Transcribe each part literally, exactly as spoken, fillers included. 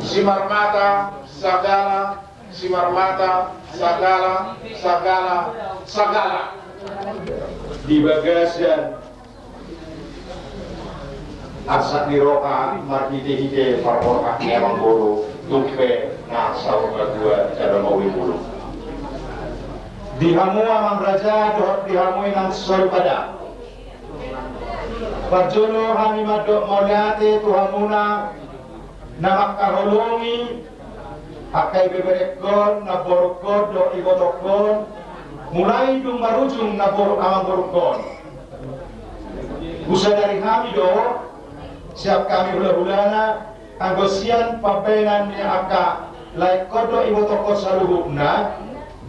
Simarmata sagala, simarmata sagala, sagala, sagala. Di bagasan arsak ni roha marhite-hite parborhat ni amangboru, tung pe na saur matua jala mauli bulung. Di hamu amang raja dohot di hamu inang soripada, parjolo hami mandok mauliate tu hamuna na mangkaholongi angka ibeberengkon, namboruhon dohot ibotongkon, mulai dung marujung namboru amangboruhon. Husadari hami do, sian hami hulahulana, anggo sian pambahenan ni angka laengkon dohot ibotongkon saluhutna,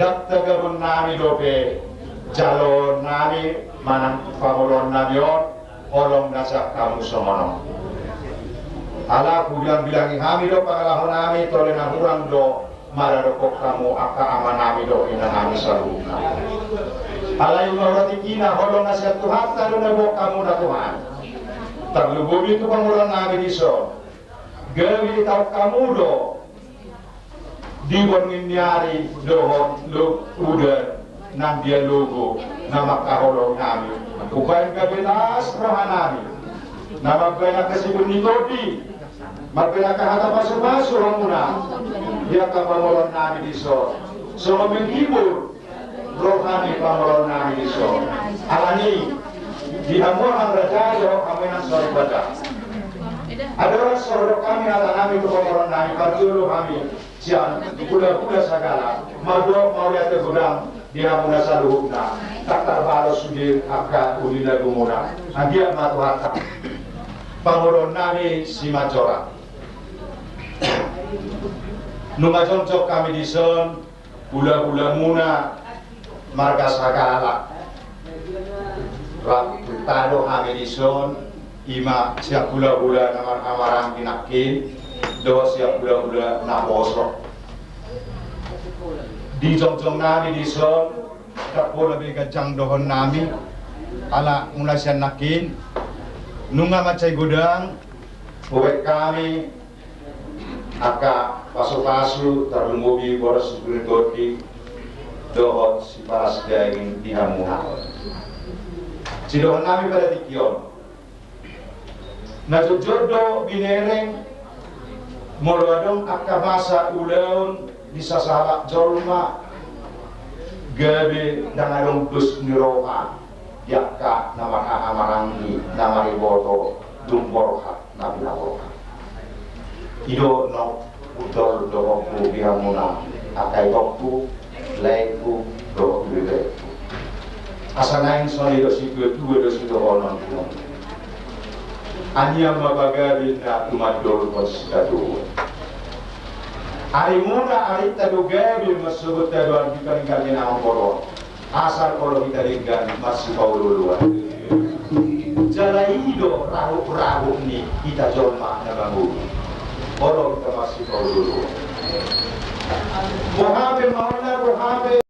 ndang tagabonnami dope jaloonnami manang pangoloonnami on, holong na sian hamu songon on. Ala hubilangbilangi hami do pangalahonami, tole na hurang do maradophon hamu angka amanami dohot inanami saluhutna. Alai mauliate, holong na sian Tuhanta do na boan hamuna Tuhan. Tarlumobi tu pangoloonnami dison, gabe ditaon hamu do di borngin ni ari dohot lo-, udan nang dia logo na mangkaholongi hami. Umbahen gabe las rohanami na mambahen angka sibun ni tondi, mambahen angka hata pasupasu hamuna di angka pangoloonnami dison, songon menghibur roha ni pangoloonnami dison. Alani i, di hamu amang raja dohot hamu inang soripada, andorang so hudok hami hatanami tu pangoloonnami, parjolo hami sian hulahula sagala mandok mauliate godang di hamuna saluhutna. Ndang tarbalos sude angka uli na gumuna. Anggiat ma Tuhanta. Pangoloonnami Simanjorang, nunga jongjong hami dison, hulahulamuna marga Sagala. Rap tu tado hami dison, ima sian hulahula na marhahamaranggi nangkin dohot sian hulahula naposo. Di jongjongnami dison, ndang pola be ganjang dohononnami, ala mulai sian nangkin nunga mansai godang hubaen hami angka pasupasu, tarlumobi boras sibun ni tondi dohot sipalas daging di hamuna. Sidohononnami pada tingki on, na jotjot do binereng molo adong angka masa ulaon ni sasahalak jolma, gabe ndang adong dos ni roha di angka na marhahamaranggi, na mariboto, dung borhat na pinaborhat. I do na hudok dohononku di hamuna angka itongku, laengku dohot ibeberengku. Asa naeng songon i do situatua do sidohonon, anian ma pagabe na tumandangkon sitadoan. Arimuna arinta do gabe marsogot tadoan di paninggalna amangboru on. Asal olo hita denggan marsipaolooloan. Jala i do rahut-rahut ni hita jolma na mangolu. Olo hita marsipaolooloan. Boha pe mauliate, boha pe